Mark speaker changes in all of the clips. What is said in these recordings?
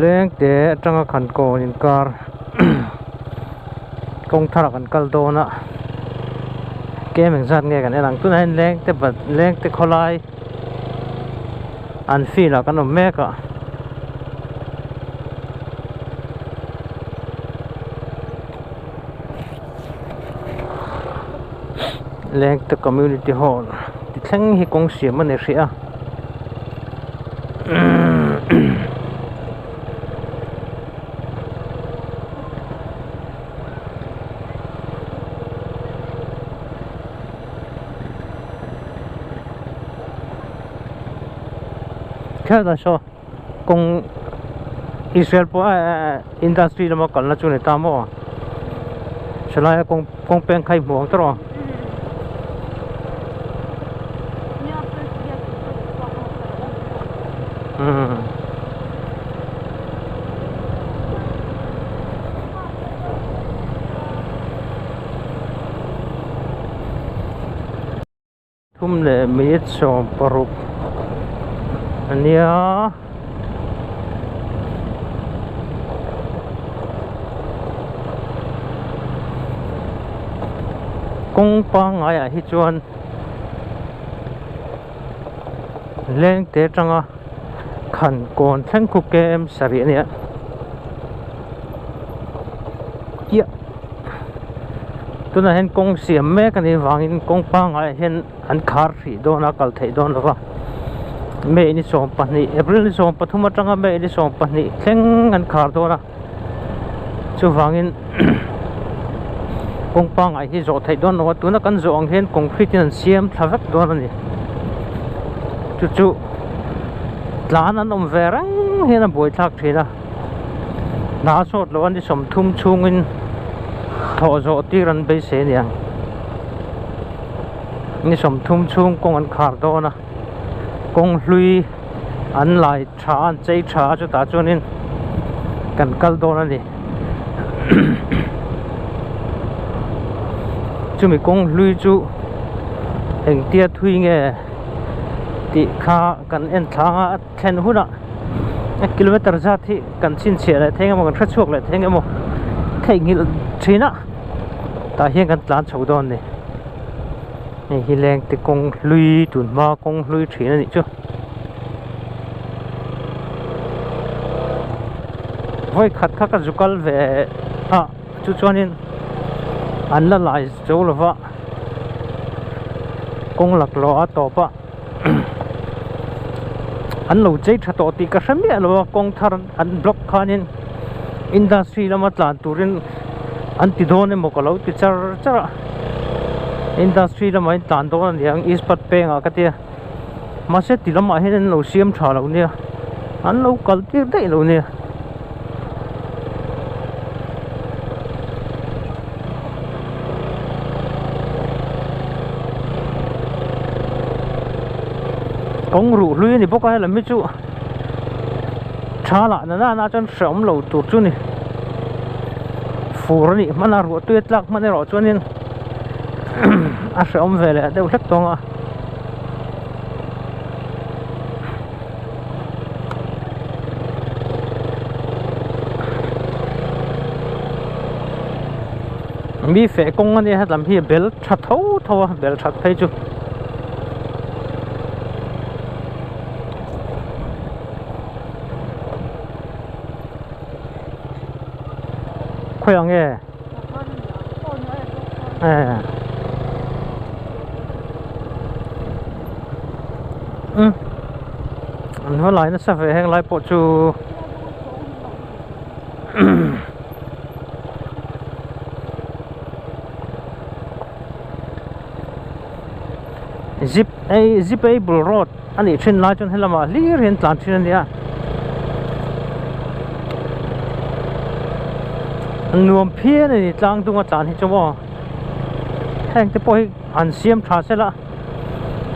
Speaker 1: Leng te atanga khan kawn inkar kawng thar ah kan kal dawn a kem engzat nge kan en ang tunah hian leng te bat leng te khawlai an field ah kan awm mek a. Lengte community hall ti thleng hi kawng siam a ni hrih a khelh saw kawng Israel pawh eh industry lama kalna chu a ni ta maw chulai a kawng kawng peng kha i hmu ang tawrh ang. Thum leh minute 16 a nia. Kawng pangaiah hi chuan leng te atanga khan kawn thleng khu km sarih a nia. Chiah. Tunah hian kawng siam mek a nih vangin kawng pangngai ah hian an khar hrih dawn a kal theih dawn lova May ni 12 April ni 13 atanga May ni 12 thleng an khar dawn a chuvangin kawng pangngai hi zawh theih dawn lo a tuna kan zawh ang hian concrete in an siam thla vek dawn a ni chu chu tlan an awm ve reng hian a buaithlak thin a. Hna sawt loh a ni 30 chhungin thawh zawh tir an beisei a niang. Ni 30 chhung kawng an khar dawn a, kawng hlui an lai tha a an chei tha a chutah chuanin kan kal dawn a ni. Chumi kawng hlui chu engtia thui nge tih kha kan en thlang a. Thlen hunah a kilometer zat hi kan chhinchhiah leh thei emaw kan hre chhuak leh thei emaw theihnghilh thin a tah hian kan tlan chho dawn a ni hei hi lengte kawng hlui tun hma kawng hlui thin a nih chu vawi khat kha ka zu kal ve a chu chuanin an la lai zo lova kawng laklawh a tawp a. An lo chei tha tawh tih ka hre miah lo a kawng thar an block khanin industry lama tlan turin an ti dawn emaw ka lo ti char char a industry lamah in tlan dawn a niang ispat pengah ka tia mahse ti lamah hian an lo siam tha lo nia an lo kal tir daih lo nia. Kawng ruh hlui a ni bawk a helam hi chu tha lah na nana chuan hreawm lo tur chu a ni fur a nih hman a ruah tui a tlak hman erawh chuanin a hreawm ve leh deuh hlek tawng a. Mi feh kawng a nia hetlam hi bel tha tho tho a bel that phei chu. Khawi ang nge? Um an va lai nasa ve heng lai pawh chu zip ei zip ei bul road a nih thin lai chuan helamah hlir hian tlan thin a nia nuam phian a ni tlang dunga tlan hi chu maw heng te pawh hi an siam tha sela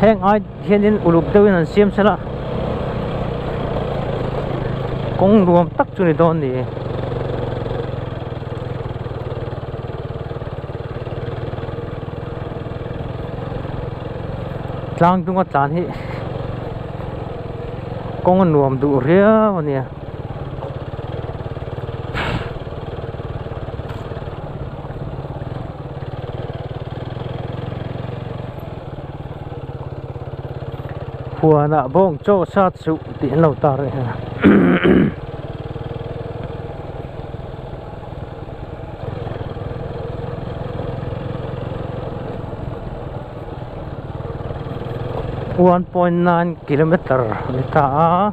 Speaker 1: heng ai hianin uluk deuhin an siam sela kawng nuam tak chu ni dawn ni. Tlang dunga tlan hi. Kawng a nuam duh riau a nia. Huanah bawng chaw sat suh tih an lo tar leh a. 1.9 kilometer a ni ta a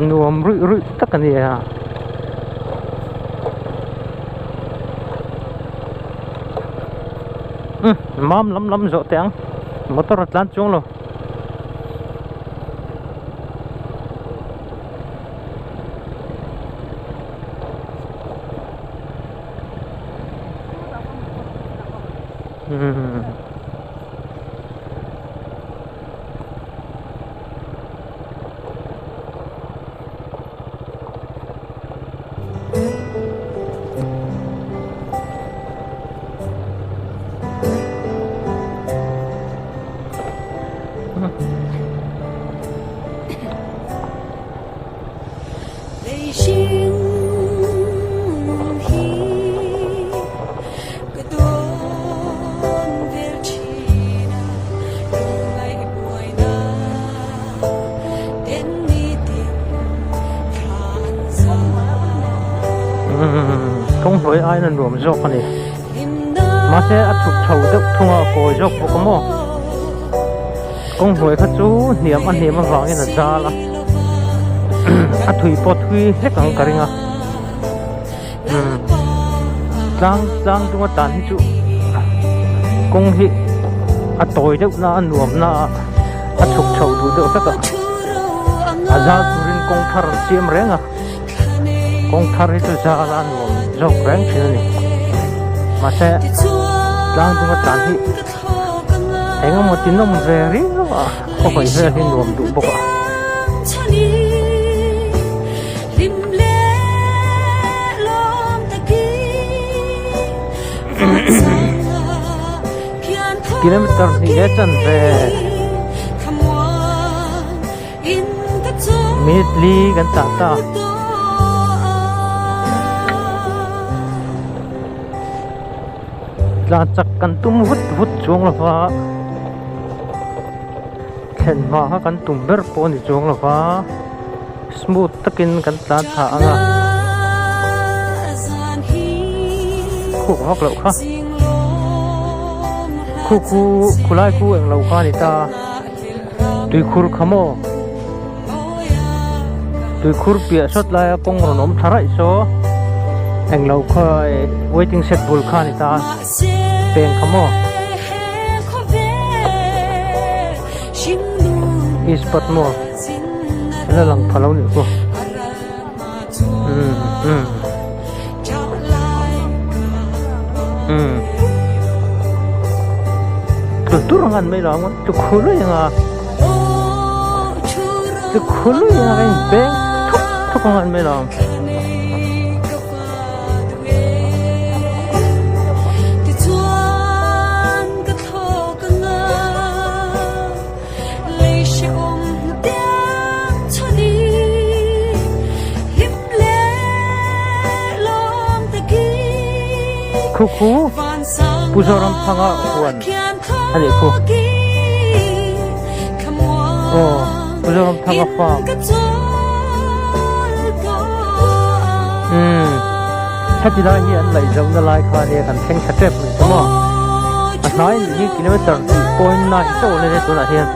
Speaker 1: nuam ruih ruih tak a ni a. Mam lam lam zawh teh ang motor a tlan chuang lo. Kawng hnuai aiin a nuam zawk a ni mahse a chhuk chho deuh thung a a kawi zawk bawk a maw kawng hnuai kha chu hniam a hniam avangin a zal a a thui pawh thui hlek ang ka ring a tlang tlang dunga tan hi chu kawng hi a tawi deuh na a nuam na a a chhuk chho duh deuh hlek a a zal turin kawng thar an siam reng a kawng thar hi chu zal a nuam zawk reng thin a ni mahse tlang dunga tan hi eng emaw ti nawm ve riau a khaw hawi vel hi nuam duh bawk a. Kilometer hnih leh chanve minute li kan tah ta. Tlan chak kan tum vut vut chuang lo va thlen hma kha kan tum ber pawh a ni chuang lo va smooth takin kan tlan thla ang a khuk vak loh kha khu khu khulai khu englo kha a ni ta tuikhur kha maw tuikhur piah sawt laia kawng rawn awm tha raih saw englo kha waiting shed bul kha a ni ta peng kha maw ispat maw la lang pha lo nih chu umm umm umm tlu tur ang an mai lo ang tlu khului anga tlu khului anga ka inbeng thuk thuk ang an mai lo ang. Khu khu Pu Zoramthanga huan a nih khu aw Pu Zoramthanga farm umm heti lai hi an laih zohna lai kha nia kan thleng thla tep mai chu maw a hnai nih hi kilometer 2.9 chauh a ni tunah hian.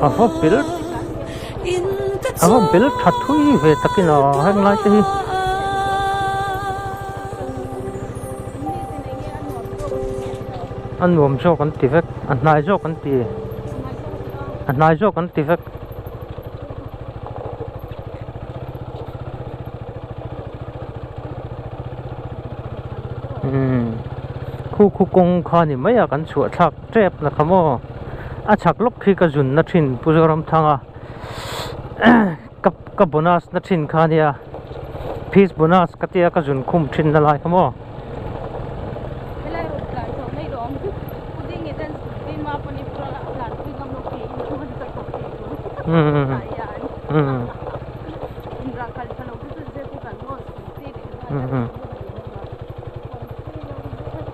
Speaker 1: A va bel a va bel tha thui ve takin a heng lai te hi. A nuam zawk an ti vek a hnai zawk an ti a hnai zawk an ti vek. Umm khu khu kawng kha ni mai a kan chhuah thlak tep na kha maw a chhak lawk khi ka zun na thin Pu Zoramthanga ka ka bonus na thin kha nia fees bonus ka tia ka zun khum thin na lai kha maw. Umm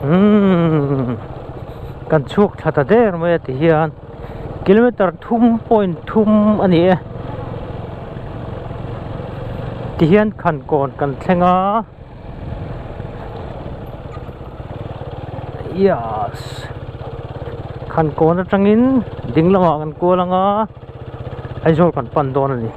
Speaker 1: umm. Kan chhuak thla ta der mai a ti hian kilometer thum point thum a ni e ti hian khankawn kan thleng a yes khankawn atangin ding lamah kan kual ang a Aizawl kan pan dawn a ni.